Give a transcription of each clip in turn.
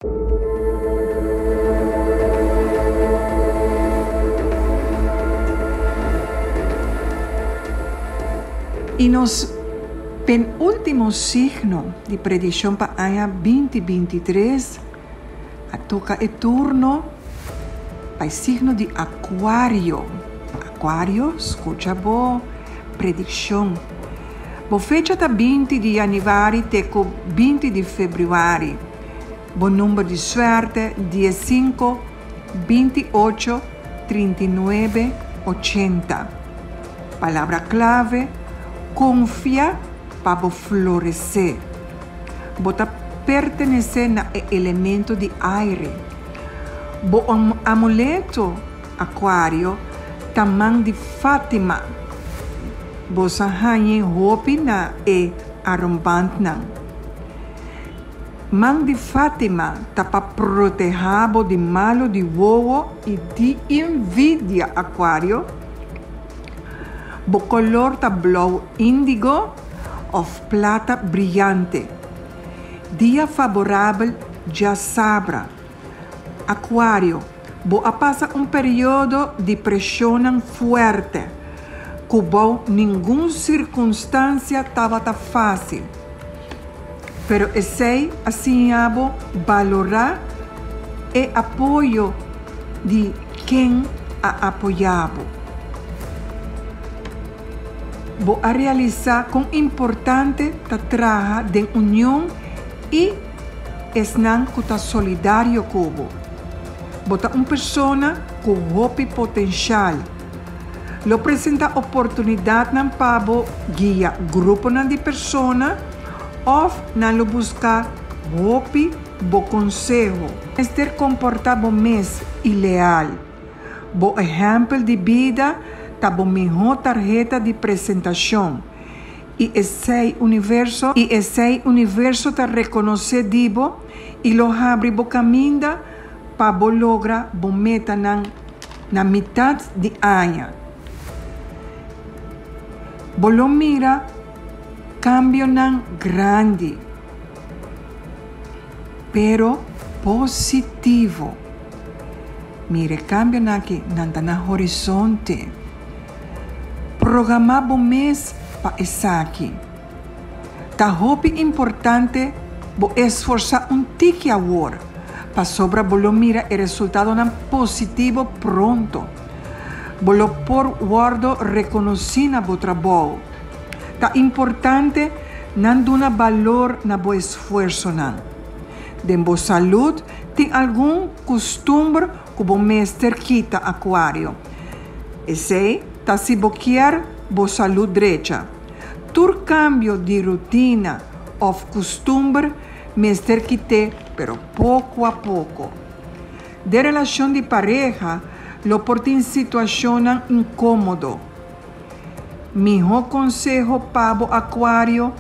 I nos penúltimo signo di predikshon pa aña 2023 a toka e turno pa e signo di Akuario. Akuario, skucha bo predikshon. Bo fecha ta 20 di yanüari te ku 20 di febrüari. Bo number di suerte 15, 28, 39, 80. Palabra klave, konfia pa bo floresé. Bo ta pertenesé na e elemento di aire. Bo amuleto, Akuario, ta man di Fátima. Bo sa hañ'é hopi na e armbandnan. Man di Fátima ta pa protehá bo di malu di wowo i di envidia, Akuario. Bo kolor ta blou índigo òf plata briante. Dia faborabel djasabra. Akuario, bo a pasa un periodo di preshonnan fuerte ku bou ningun sirkunstansia tabata fásil. Pero esei a siña bo balorá e apoyo di ken a apoyá bo. Bo a realisá kon importante ta traha den union i esnan ku ta solidario ku bo. Bo ta un persona ku hopi potenshal. Lo presentá oportunidatnan pa bo guia gruponan di persona òf nan lo buska hopi bo konseho. Mester komportá bo mes i leal. Bo ehèmpel di bida ta bo mihó tarheta di presentashon i esei universo i esei universo ta rekonosé di bo i lo habri bo kaminda pa bo logra bo metanan na mitat di aña. Bo lo mira kambionan grandi, pero positivo. Mira e kambionan aki, nan ta na horizonte. Programá bo mes pa esaki. Ta hopi importante bo esforsá un tiki awor, pasobra bo lo mira e resultadonan positivo pronto. Bo lo por wòrdu rekonosí na bo trabou. Ta importante nan duna balor na bo esfuersonan. Den bo salud tin algun kustumber ku bo mester kita, Akuario. Esei ta si bo kier bo salud drecha. Tur kambio di rutina òf kustumber mester kit'é pero poko a poko. Den relashon di pareha lo por tin situashonnan inkómodo. Mihó konseho pa bo Akuario,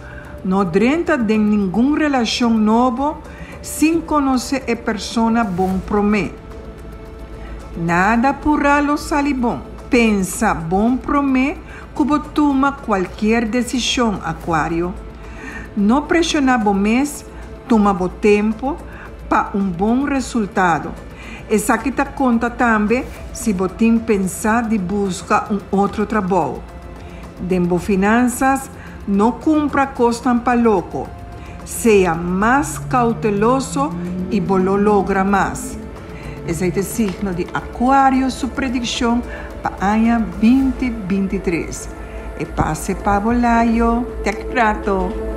no drenta den ningun relashon nobo sin konosé e persona bon promé. Nada purá lo sali bon. Pensa bon promé ku bo tuma kualkier desishon, Akuario. No preshoná bo mes, tuma bo tempu pa un bon resultado. Esaki ta konta tambe si bo tin pensá di buska un otro trabou. Den bo finansas, no kumpra kosnan pa loko. Sea mas kouteloso i bo lo logra mas. Esei ta e signo di Akuario su predikshon pa aña 2023. E pase pa bo layo. Te aki rato!